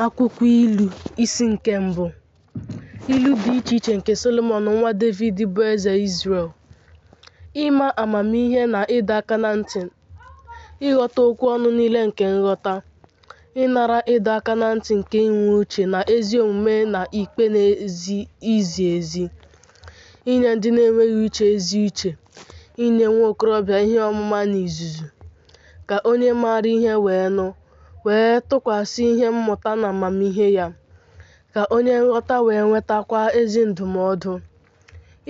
Akwụkwọ Ilu, isi nke mbụ. Ilu dị iche iche nke Solomọn nwa Devid bụ eze Izrel. Ịma amamihe na ịdọ aka na ntị, ịghọta okwu ọnụ niile nke nghọta, ịnara ịdọ aka na ntị nke inwe uche na ezi omume na ikpe na izi ezi, inye ndị na-enweghị uche ezi uche, inye nwa okorobịa ihe ọmụma na izuzu, ka onye maara ihe wee nụ, wee tụkwasị ihe mmụta n'amamihe ya, ka onye nghọta wee nwetakwa ezi ndụmọdụ,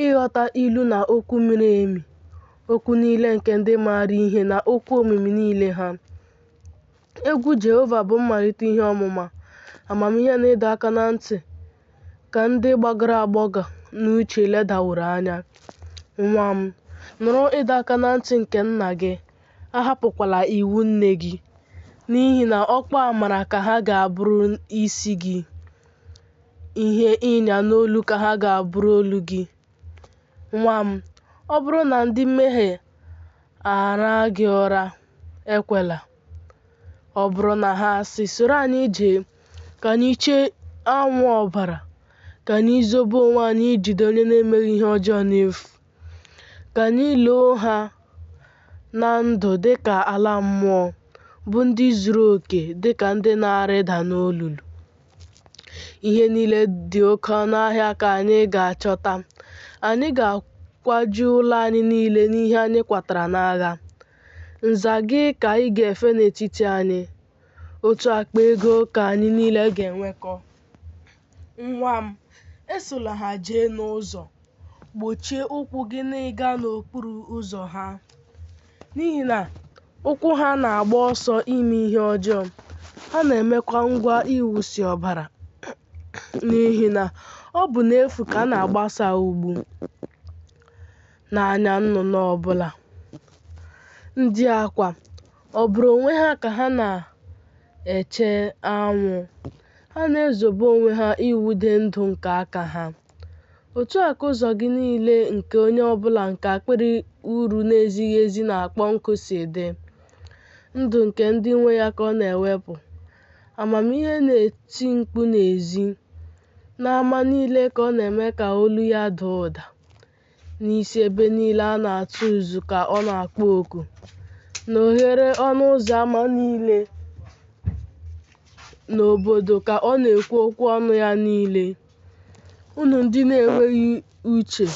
ịghọta ilu na okwu miri emi, okwu niile nke ndị maara ihe na okwu omimi niile ha. Egwu Jehova bụ mmalite ihe ọmụma, amamihe na ịdọ aka na ntị ka ndị gbagọrọ agbagọ n'uche ledaworo anya. Nwa m, nụrụ ịdọ aka na ntị nke nna gị, ahapụkwala iwu nne gị, n'ihi na okpu amara ka ha ga-abụrụ isi gị, ihe ịnya n'olu ka ha ga-abụrụ olu gị. Nwa m, ọ bụrụ na ndị mmehie araa gị ụra, ekwela. Ọ bụrụ na ha asị, Soro anyị jee, ka anyị chee anwụ ọbara, ka anyị zobe onwe anyị ijide onye na-emeghị ihe ọjọọ n'efu, ka anyị loo ha na ndụ dị ka ala mmụọ, bụ ndị zuru oke dị ka ndị na-arịda n'olulu. Ihe niile dị oke ọnụ ahịa ka anyị ga-achọta, anyị ga-akwaju ụlọ anyị niile n'ihe anyị kwatara n'agha. Nza gị ka ị ga-efe n'etiti anyị, otu akpa ego ka anyị niile ga-enwekọ. Nwa m, esola ha jee n'ụzọ, gbochie ụkwụ gị n'ịga n'okporo ụzọ ha, n'ihi na ụkwụ ha na-agba ọsọ ime ihe ọjọọ, ha na-emekwa ngwa ịwụsị ọbara, n'ihi na ọ bụ n'efu ka a na-agbasa ụgbụ n'anya nnụnụ ọ bụla. Ndị a kwa, ọ bụrụ onwe ha ka ha na-eche anwụ, ha na-ezobe onwe ha ịnwụde ndụ nke aka ha. Otu a ka ụzọ gị niile nke onye ọbụla nke akpịrị uru na-ezighị ezi na-akpọ nkụ si dị, ndụ nke ndị nwe ya ka ọ na-ewepụ. Amamihe na-eti mkpu n'ezi, n'ama niile ka ọ na-eme ka olu ya daa ụda. N'isi ebe niile a na-atụ ụzụ ka ọ na-akpọ oku, n'oghere ọnụ ụzọ ama niile n'obodo ka ọ na-ekwu okwu ọnụ ya niile. Unu ndị na-enweghị uche,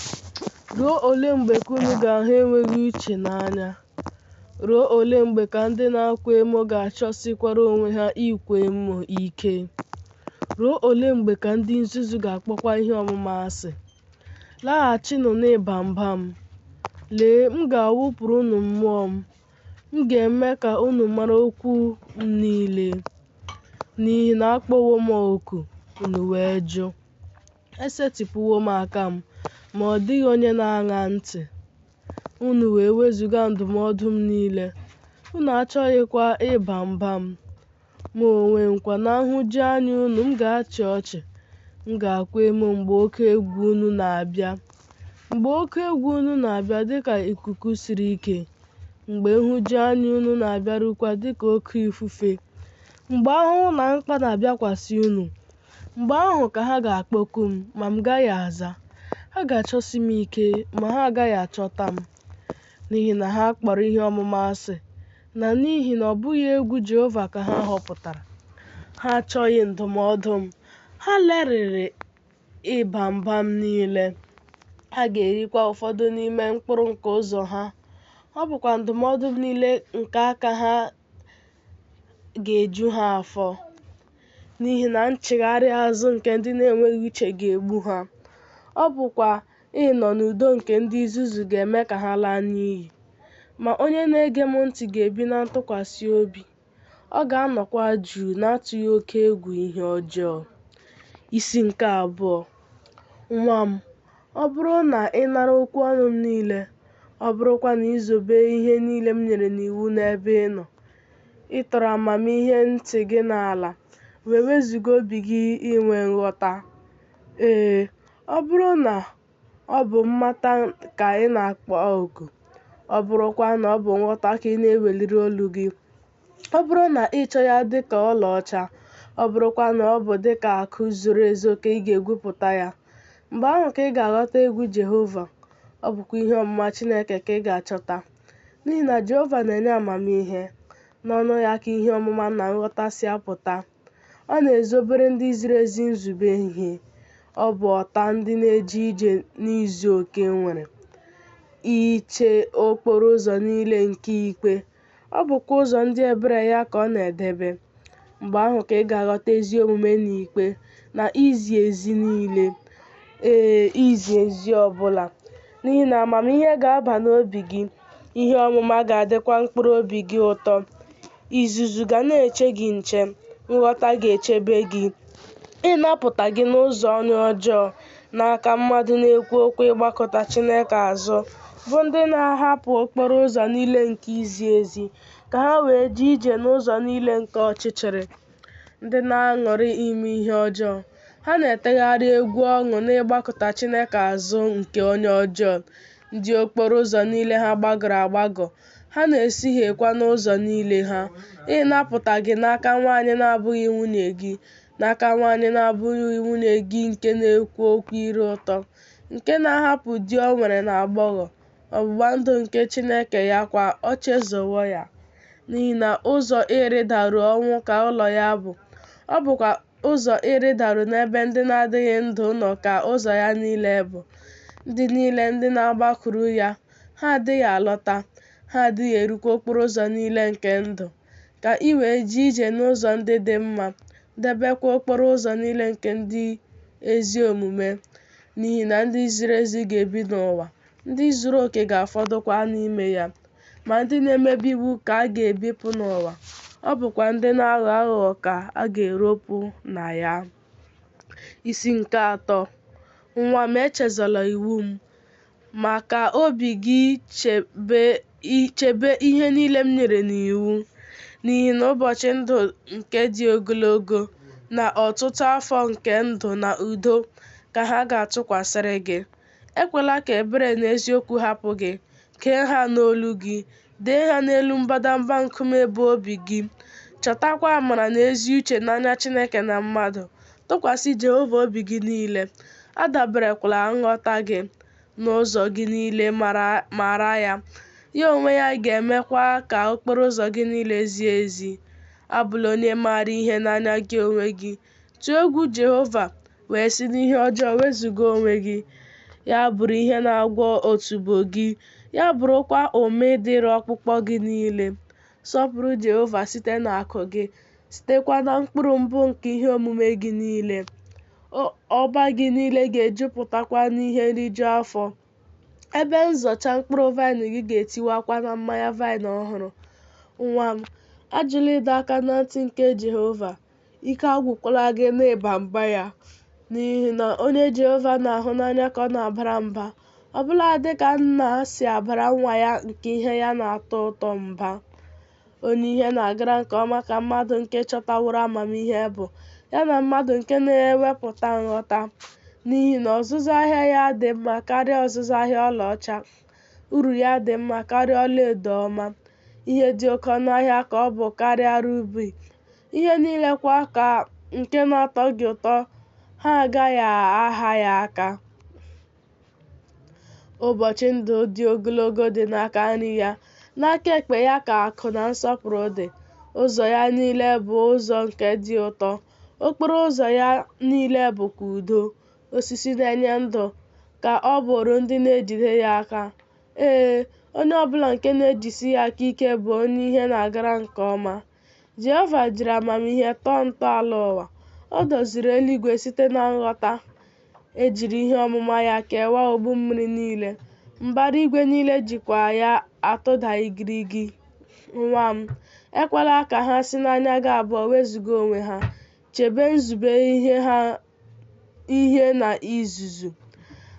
ruo ole mgbe ka unu ga-ahụ enweghị uche n'anya? Ruo ole mgbe ka ndị na-akwa emo ga-achọsikwara onwe ha ịkwa emo ike? Ruo ole mgbe ka ndị nzuzu ga-akpọkwa ihe ọmụma asị? Laghachinụ n'ịba mba m. Lee, m ga-awụpụrụ unu mmụọ m, m ga-eme ka unu mara okwu m niile. N'ihi na akpọwo m oku, unu wee jụ; esetịpụwo m aka m, ma ọ dịghị onye na-aṅa ntị. Unu wee wezụga ndụmọdụ m niile, unu achọghịkwa ịba mba m. Mụ onwe m kwa, na nhụjuanya unu, m ga-achị ọchị, m ga-akwa emo mgbe oke egwu unu na-abịa, mgbe oke egwu unu na-abịa dịka ikuku siri ike, mgbe nhụjuanya unu na-abịarukwa dịka oke ifufe, mgbe ahụhụ na mkpa na-abịakwasị unu. Mgbe ahụ ka ha ga-akpọku m, ma m gaghị aza; ha ga-achọsi m ike, ma ha agaghị achọta m, n'ihi na ha kpọrọ ihe ọmụma asị, na n'ihi na ọ bụghị egwu Jehova ka ha họpụtara. Ha achọghị ndụmọdụ m, ha lelịrị ịba mba m niile. Ha ga-erikwa ụfọdụ n'ime mkpụrụ nke ụzọ ha, ọ bụkwa ndụmọdụ m niile nke aka ha ga-eju ha afọ. N'ihi na nchigharị azụ nke ndị na-enweghị uche ga-egbu ha, ọ bụkwa ịnọ n'udo nke ndị nzuzu ga-eme ka ha laa n'iyi. Ma onye na-ege m ntị ga-ebi na ntụkwasị obi, ọ ga-anọkwa jụụ n'atụghị oke egwu ihe ọjọọ. Isi nke abụọ. Nwa m, ọ bụrụ na ị nara okwu ọnụ m niile, ọ bụrụkwa na i zobe ihe niile m nyere n'iwu n'ebe ị nọ, ị tọrọ amamihe ntị gị n'ala wee wezuga obi gị inwe nghọta. Ee, ọ bụrụ na ọ bụ mmata ka ị na-akpọ oku, ọ bụrụkwa na ọ bụ nghọta ka ị na-eweliri olu gị, ọ bụrụ na ị chọọ ya dị ka ọlaọcha, Ọ bụrụkwa na ọ bụ dị ka akụ zoro ezo ka ị ga-egwupụta ya, mgbe ahụ ka ị ga-aghọta egwu Jehova, ọ bụkwa ihe ọmụma Chineke ka ị ga-achọta. N'ihi na Jehova na-enye amamihe, n'ọnụ ya ka ihe ọmụma na nghọta si apụta. Ọ na-ezobere ndị ziri ezi nzube ihe, ọ bụ ọta ndị na-eje ije n'izu oke nwere, iche okporo ụzọ niile nke ikpe, ọ bụkwa ụzọ ndị ebere ya ka ọ na-edebe. Mgbe ahụ ka ị ga-aghọta ezi omume na ikpe na izi ezi niile, ee, izi ezi ọ bụla. N'ihi na amamihe ga-aba n'obi gị, ihe ọmụma ga-adịkwa mkpụrụ obi gị ụtọ. Izuzu ga na-eche gị nche, nghọta ga-echebe gị, ịnapụta gị n'ụzọ onye ọjọọ, n'aka mmadụ na-ekwu okwu ịgbakụta Chineke azụ, bụ ndị na-ahapụ okporo ụzọ niile nke izi ezi, ka ha wee jee ije n'ụzọ niile nke ọchịchịrị, ndị na-aṅụrị ime ihe ọjọọ. Ha na-etegharị egwu ọṅụ n'ịgbakụta Chineke azụ nke onye ọjọọ, ndị okporo ụzọ niile ha gbagọrọ agbagọ, ha na-esihiekwa n'ụzọ niile ha, ịnapụta gị n'aka nwanyị na-abụghị nwunye gị, n'aka nwanyị na-abụghị nwunye gị nke na-ekwu okwu ire ụtọ, nke na-ahapụ di o nwere n'agbọghọ, ọgbụgba ndụ nke Chineke ya kwa o chezọwo ya. N'ihi na ụzọ ịrịdaru ọnwụ ka ụlọ ya bụ, ọ bụkwa ụzọ ịrịdaru n'ebe ndị na-adịghị ndụ nọ ka ụzọ ya niile bụ. Ndị niile ndị na-agbakwuru ya, ha adịghị alọta, ha adịghị erukwa okporo ụzọ niile nke ndụ. Ka i wee jee ije n'ụzọ ndị dị mma, debekwa okporo ụzọ niile nke ndị ezi omume. N'ihi na ndị ziri ezi ga-ebi n'ụwa, ndị zuru oke ga-afọdụkwa n'ime ya. Ma ndị na-emebi iwu ka a ga-ebipụ n'ụwa, ọ bụkwa ndị na-aghọ aghụghọ ka a ga-eropụ na ya. Isi nke atọ. Nwa m, echezọla iwu m, ma ka obi gị chebe ihe niile m nyere n'iwu. N'ihi na ụbọchị ndụ nke dị ogologo, na ọtụtụ afọ nke ndụ na udo ka ha ga-atụkwasịrị gị. Ekwela ka ebere na eziokwu hapụ gị. Kee ha n'olu gị, dee ha n'elu mbadamba nkume bụ obi gị. Chọtakwa amara na ezi uche n'anya Chineke na mmadụ. Tụkwasị Jehova obi gị niile, adaberekwala nghọta gị. N'ụzọ gị niile mara ya, ya onwe ya ga-emekwa ka okporo ụzọ gị niile zie ezi. Abụla onye maara ihe n'anya gị onwe gị. Tụọ egwu Jehova, wee si n'ihe ọjọọ wezụga onwe gị. Ya bụrụ ihe na-agwọ otubo gị, ya bụrụkwa ụmị dịrị ọkpụkpụ gị niile. Sọpụrụ Jehova site n'akụ gị, sitekwa na mkpụrụ mbụ nke ihe omume gị niile. Ọba gị niile ga-ejupụtakwa n'ihe nriju afọ. Ebe nzọcha mkpụrụ vaịn gị ga-etiwakwa na mmanya vaịn ọhụrụ. Nwa m, ajụla ịdọ aka ná ntị nke Jehova, ike agwụkwala gị n'ịba mba ya. N'ihi na onye Jehova na-ahụ n'anya ka ọ na-abara mba, ọ bụladị dị ka nna si abara nwa ya nke ihe ya na-atọ ụtọ mba. Onye ihe na-agara nke ọma ka mmadụ nke chọtaworo amamihe bụ, ya na mmadụ nke na-ewepụta nghọta. N'ihi na ọzụzụ ahịa ya dị mma karịa ọzụzụ ahịa ọlaọcha, uru ya dị mma karịa ọlaedo ọma. Ihe dị oke ọnụ ahịa ka ọ bụ karịa rubi, ihe niile kwa ka nke na-atọ gị ụtọ ha agaghị aha ya aka. Ụbọchị ndụ dị ogologo dị n'aka nri ya, n'aka ekpe ya ka akụ na nsọpụrụ dị. Ụzọ ya niile bụ ụzọ nke dị ụtọ, okporo ụzọ ya niile bụkwa udo. Osisi na-enye ndụ ka ọ bụụrụ ndị na-ejide ya aka. Ee, onye ọbụla nke na-ejisi ya aka ike bụ onye ihe na-agara nke ọma. Jehova jiri amamihe tọọ ntọala ụwa. O doziri eluigwe site na nghọta. E jiri ihe ọmụma ya kewaa ogbu mmiri niile. Mbara igwe niile jikwa ya atụda igirigi. Nwa m, ekwela ka ha si n'anya gị abụọ wezụga onwe ha. Chebe nzube ihe na izuzu.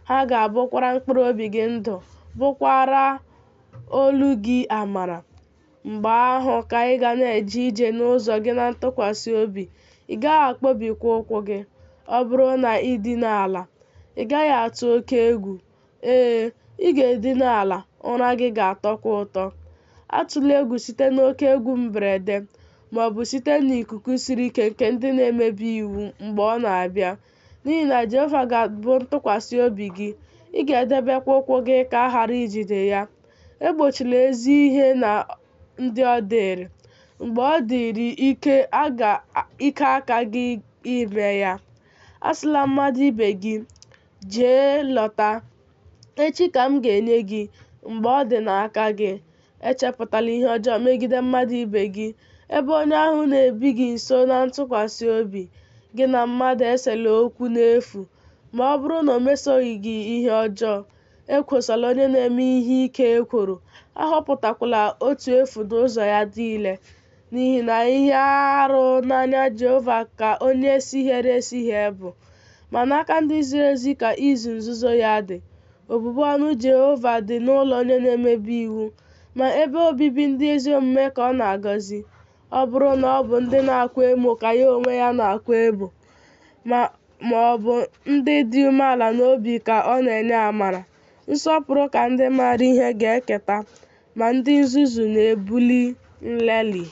Ha ga-abụkwara mkpụrụ obi gị ndụ, bụkwara olu gị amara. Mgbe ahụ ka ị ga na-eje ije n'ụzọ gị na ntụkwasị obi, ị gaghị akpọbikwa ụkwụ gị. Ọ bụrụ na ị dina ala, ị gaghị atụ oke egwu. Ee, ị ga-edina ala, ụra gị ga-atọkwa ụtọ. Atụla egwu site n'oke egwu mberede, maọbụ site n'ikuku siri ike nke ndị na-emebi iwu mgbe ọ na-abịa. N'ihi na Jehova ga-abụ ntụkwasị obi gị, ị ga-edebekwa ụkwụ gị ka a ghara ijide ya. Egbochila ezi ihe na ndị ọ dịịrị, mgbe ọ dịrị ike aka gị ime ya. Asịla mmadụ ibe gị, Jee lọta, echi ka m ga-enye gị, mgbe ọ dị n'aka gị. Echepụtala ihe ọjọọ megide mmadụ ibe gị, ebe onye ahụ na-ebi gị nso na ntụkwasị obi. Gị na mmadụ esela okwu n'efu, ma ọ bụrụ na o mesoghị gị ihe ọjọọ. Ekwosola onye na-eme ihe ike ekworo, ahọpụtakwala otu efu n'ụzọ ya niile. N'ihi na ihe arụ n'anya Jehova ka onye sihiere esihie bụ, ma n'aka ndị ziri ezi ka izu nzuzo ya dị. Obubu ọnụ Jehova dị n'ụlọ onye na-emebi iwu, ma ebe obibi ndị ezi omume ka ọ na-agọzi. Ọ bụrụ na ọ bụ ndị na-akwa emo ka ya onwe ya na-akwa emo, ma ọ bụ ndị dị umeala n'obi ka ọ na-enye amara. Nsọpụrụ ka ndị maara ihe ga-eketa, ma ndị nzuzu na-ebuli nlelị.